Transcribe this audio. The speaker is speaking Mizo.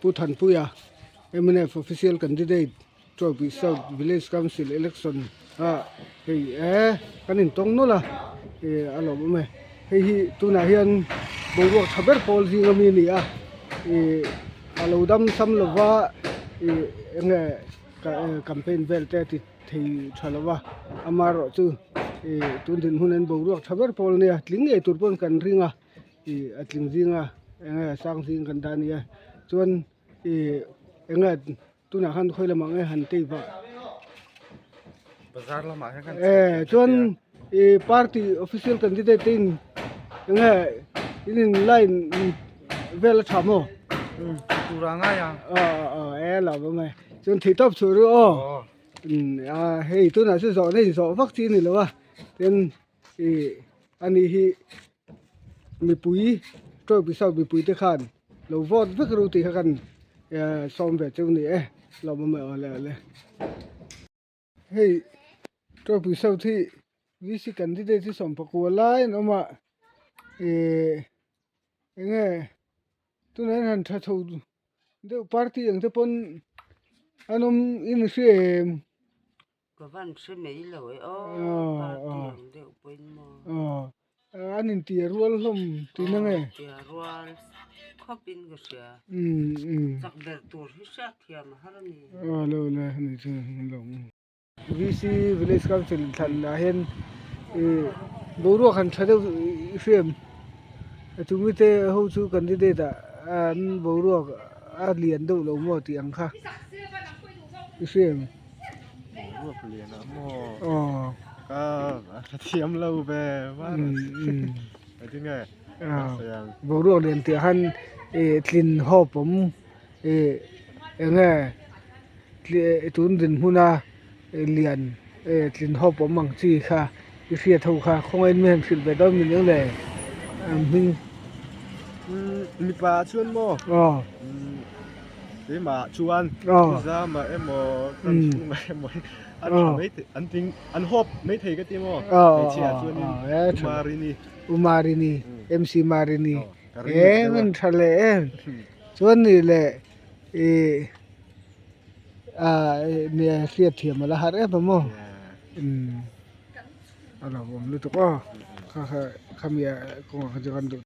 Pu Thanpuia, mnf Official Candidate, Chawlhpui South Village Council Election ah hei eh kan intawng nawlh a, eh a lawmawm e. Hei hi tunah hian boruak tha ber pawl zing ami a ni a, ih a lo dam sam lova ih eng nge campaign vel te a ti thei tha lova, amaherawhchu ih tun dinhmun an boruak tha ber pawl a nia, tling ngei tur pawn kan ring a. Ih a tling zinga eng nge sang zing kan dah a nia chuan ih eng nge tunah khan khawi lamah nge han tei vah bazar lamah hian kan eh chuan ih party official candidate te in eng nge in in line vel a tha maw tur a ngai a aw aw e lo awm e chuan thei tawp chhuah ru aw a hei tunah chu zawhna inzawh vak chi a ni lo a tin ih ani hi. Mipui tawlhpui south mipui te khan lo vote vek ru tih kha kan sawm ve chu ni e lawmawm e awle awle hei tawlhpui south hi VC candidate hi sawmpakua lai an awm a ihh enge tunah hian han tha chho deuh party ang te pawn an awm in hria em. Ka van hre mai lo e aw, party ang deuh pawhin maw. Aw, an intia rual hlawm tihna nge? Aw, tia rual khawpin ka hria. Chak ber tur hi hriat thiam a har a ni. Aw lo le, ani chu an lo. VC Village Council thlan ah hian ih boruak han tha deuh i hria em? Chumi te ho chu candidate ah an boruak a lian deuh lo maw tih ang kha i hria em? Boruak lian ah maw ka hrethiam lo ve engtin nge ka sawi ang boruak lian tih ah khan ih tlin hawp awm ih eng nge tun dinhmun a lian tlin hawp awm ang chi kha i hriat ho kha khawngaih in mi han hrilh ve dawn mi nia le an hming. Mipa chuan maw Keimah chuan Zama emaw kan chhungah emaw hi an tha mai thei an tling an hawp mai thei ka ti maw hmeichhia chuanin Umarini Umarini MC Marini em an tha leh em chuan ni leh ih ah nia hriatthiam a la har em a maw a lo awm lutuk aw kha kha khami ah kawngah kha chu kan duh.